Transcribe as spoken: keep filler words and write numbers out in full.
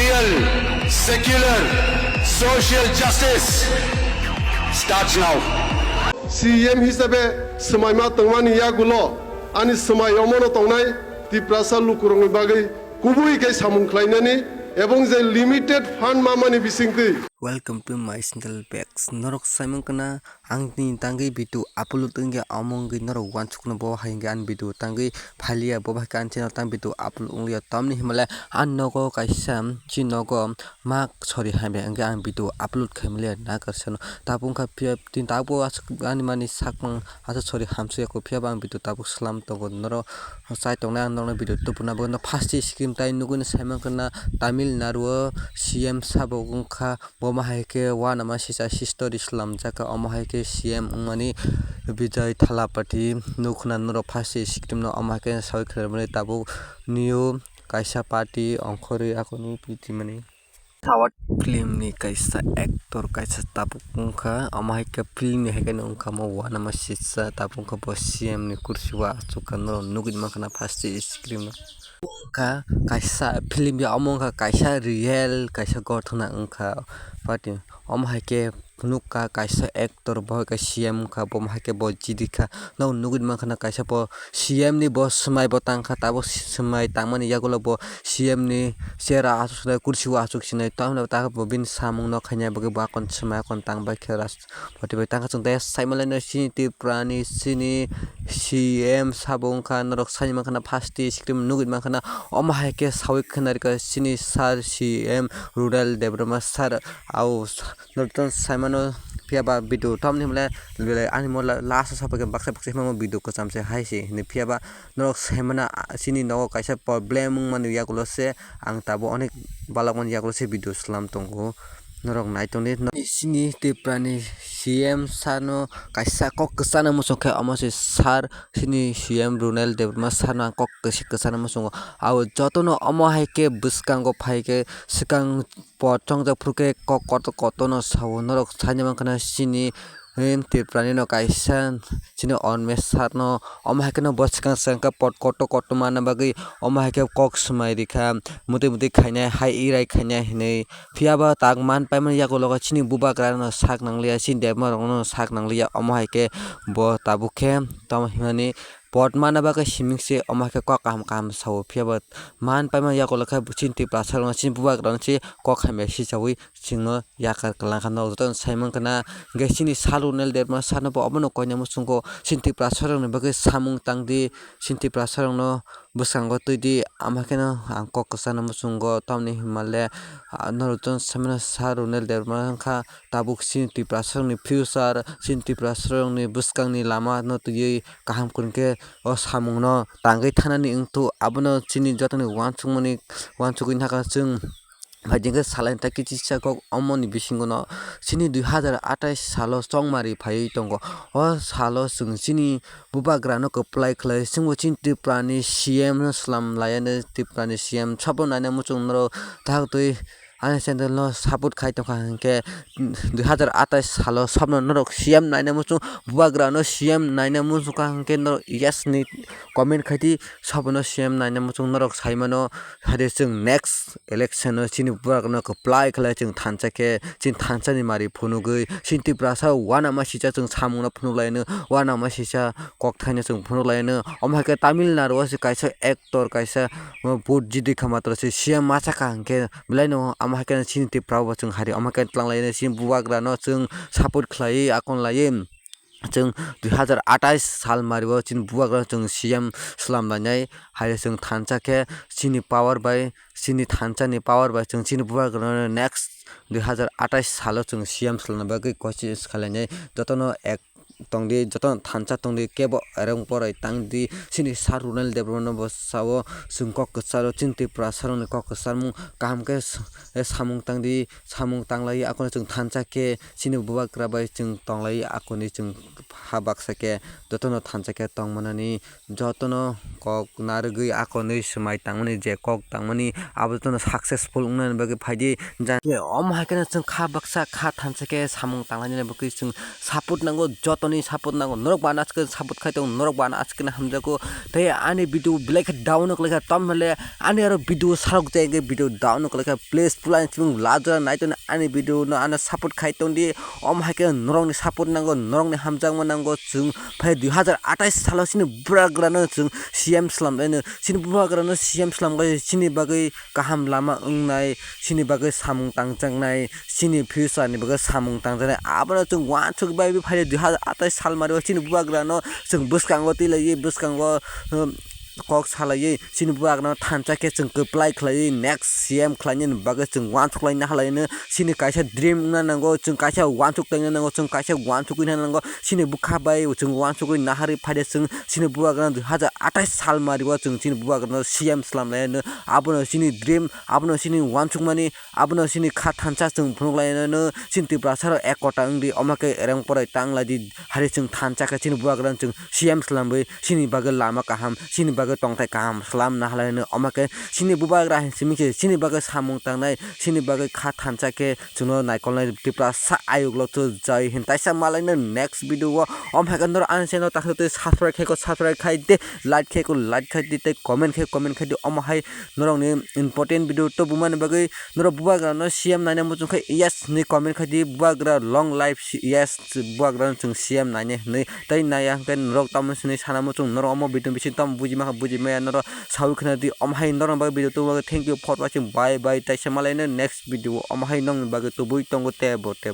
Real, secular, social justice starts now. C M hisabe swmaima tongmani yagulo ani swmai omono tongnai Tiprasa lukurokni bagwi kubui khe samung khlainani ebong je limited fund mamani bisingtwi. Welcome to my channel Bex. Norok saimang kana ang ni tangwi video upload wngya, omo wngwi norok wansukno bo hai hwnkhe ani video tangwi phalia, bo hai khe ani channel tang video upload wngya. Tamni himale ani nogo kaisa chi nogo mak sori hamya hwnkhe ang video upload khaimaliya nakarsa no. Tabuk wngkha phiya tin tabuk aswk ani mani sakmang aswk sori hamsuyako, phiyaba ang video tabuk slam tongo. Norok chai tongnai ang norokno video tubuna bagwi no first screen tai nugwi no saimang kana Tamil Nadu o C M sabo wngkha. Bo ma hai khe uanama sisa history slamjak kha, omo hai khe C M wngmani Vijay Thalapathy nukhna norok first screen no, omo hai khe sawi khlaimani tabuk new kaisa party ongkhorwi akhorni piti mani. Sawat film ni kaisa actor kaisa tabuk wngkha, omo hai khe film ni hai khe no wngkha mo uanama sisa, tabuk wngkha bo C M ni kursi o achukha norok nugwi mankha na first screen no. Wngkha kaisa film ya, omo wngkha kaisa real kaisa gothona wngkha party. Omo hai khe phunukha kaisa actor bo hai khe C M wngkha, bo hai khe bo jidi kha. Norok nugwi mankha na kaisa bo C M ni bo swmai bo tangkha, tabuk swmai tangmani yagulo bo C M ni chair o achuk sinai, kursi o achuk sinai, tamni bo bini samung no khaina bagwi bo akon swmai akon tang bai khe ras. Photo bai tangkha chwng tei saimalaino chini Tripura ni chini C M sabo wngkha, norok saimani mankha na first screen nugwi mankha na, omo hai khe sawi khna rwkha chini sir C M Rural Development sir, au norok saimano, phiyaba video tamni himle ani mo last o sapai khe baksa baksa himma video kwcham se hai se hini, phiyaba norok saimana chini nogo kaisa problem wngmani yagulo se ang tabuk onek balokmani yagulo se video slam tongo. Norok nai tongdi, chini Tripura ni C M sano kaisa kok kwchana muchung khe, omo se sir chini C M Ronald Debbarma sano ang kok kwchana muchungo. Abo jotono omo hai khe bwskango phai khe swkang pot chongjak phuru khe kok kotor kotorno sao. Norok saina mankha na chini Tripura ni no kaisa chini Onmes sir no, omo hai kheno bo swkang swkang khe pot kotor kotor manna bagwi omo hai khe kok swmai rikha, mutwi mutwi khainai hai irai khainai hinwi. Phiyaba tak man paimani yagulo khe chini bubagra no sak nangliya, chini debma rok no sak nangliya, omo hai khe bo tabuk khe tamo himani pot manna bagwi siming se omo hai khe kok kaham kaham sao. Phiyaba man paimani yagulo khe chini Tiprasa rok no chini bubagra no se kok hamya sichawi chwngno yakar kwlangkha. Norok jotono saimang kana hwnkhe chini sir Ronald Debbarma sano bo obono koina muchungo chini Tiprasa rokni bagwi samung tangdi, chini Tiprasa rokno bwskango twidi, ama kheno ang kok kwchana muchungo, tamni himale norok jotono saimano sir Ronald Debbarma wngkha tabuk chini Tiprasa rokni future, chini Tiprasa rokni bwskangni lama no twiwi kaham kwrwng khe o samung no tangwi thanani wngthu. Abono chini jotoni uansukmani uansugwi nahakha chwng. Phaidi hwnkhe salai ta kichisa kok omoni bisingo no chini dui hazar athais salo chongmari phaiwi tongo. O salo chwng chini bubagrano kwplai khlai chwngbo chini Tripura ni C M no swlam laiya no, Tripura ni C M sabo naina muchung norok taktwi ani channel no support khai tongkha hwnkhe dui hazar athais salo sobno norok C M naina muchung, bubagrano C M naina muchungkha hwnkhe norok yes ni comment khaidi, sobono C M naina muchung norok saimano. Hade chwng next election o chini bubagrano kwplai khlai chwng thansa khe chini thansa ni mari phunugwi chini Tiprasa uanama sisa chwng samungno phunuklaino, uanama sisa kokthaino chwng phunuklaino. Omo hai khe Tamil Nadu o se kaisa actor kaisa, uh, vote jidi kha matro se C M masa kha hwnkhe belaino omo hai khe chini Tiprasa bo chwng hari omo hai khe twlang laino chini bubagrano chwng support khlaiwi akon laiwi. Chwng dui hazar athais sal mario chini bubagrano chwng C M swlam lainai, hai chwng thansa khe chini power bai, chini thansa ni power bai chwng chini bubagrano next dui hazar athais salo chwng C M swlamna bagwi kochis khlainai. Jotono ek tongdi, jotono thansa tongdi, kebo ereng poroi tangdi. Chini sir Ronald Debbarma no bo sao chwng kok kwcharo chini Tiprasa rokni kok kwcharmung kaham khe s-, samung tangdi. Samung tanglai akono chwng thansa khe chini bubagra bai chwng tonglai akoni chwng ha baksa khe jotono thansa khe tongmanani, jotono kok narwgwi akonwi swmai tangmani je kok tangmani abo jotono successful wngnani bagwi phaidi. Omo hai kheno chwng kha baksa kha thansa khe samung tanglainani bagwi chwng support nango joto. ni support nango, norok bana aske support khai tong, norok bana aske na hamjago. Tei ani video belai khe down wng khlaikha, tamhole ani aro video sarok jai hwnkhe video down wng khlaikha. Please pulai chwng lajra nai tongni ani video no ano support khai tongdi. Omo hai khe norokni support nango, norokni hamjakma nango. Chwng phai dui hazar athais salo chini bubagrano chwng C M slamlaino, chini bubagrano C M slamkhe chini bagwi kaham lama wngnai, chini bagwi samung tangjaknai, chini future ni bagwi samung tangjaknai. Abono chwng uansuk bai phai dui hazar athais sal mari o chini bubagrano chwng bwskango twi laiwi, bwskango, um, kok salaiwi chini bubagrano thansa khe chwng kwplai khlaiwi next C M khlainani bagwi chwng uansuk lai nahalaino. Chini kaisa dream wngna nango, chwng kaisa uansuk tongna nango, chwng kaisa uansuk wngna nango. Chini bwkha bai chwng uansukwi naharwi phaide chwng chini bubagrano dui hazar athais sal mari o chwng chini bubagrano C M slamlaino. Abono chini dream, abono chini uansukmani, abono chini kha thansa chwng phunuk lainano. Chini Tiprasa rok ekota wngdi, omo khe ereng porai tang laidi. Hari chwng thansa khe chini bubagrano chwng C M slamwi chini bagwi lama kaham, chini bagwi tongthai kaham slam nahalaino. Omo khe chini bubagra hai simi khe chini bagwi samung tangnai, chini bagwi kha thansa khe chwngno naikolnai Tiprasa ayuk lok to. Jai Hind, taisa malaino next video o. Omo hai khe norok ani channel takhuk twi subscribe khaiko, subscribe khai di, like khaiko, like khai di, tei comment khai, comment khai di. Omo hai norokni important video to bumani bagwi norok bubagrano C M naina muchung khe yes hinwi comment khai di. Bubagra long life, yes, bubagrano chwng C M naina hinwi. Tei naiya hwnkhe norok tamo sini sana muchung, norok omo video bising tamo buji mankha, buji maya norok sawi khna di. Omo hai norok bagwi video tubui bagwi thank you for watching, bye bye, taisa malaino next video o. Omo hai nokni bagwi tubui tongo tebo tebo.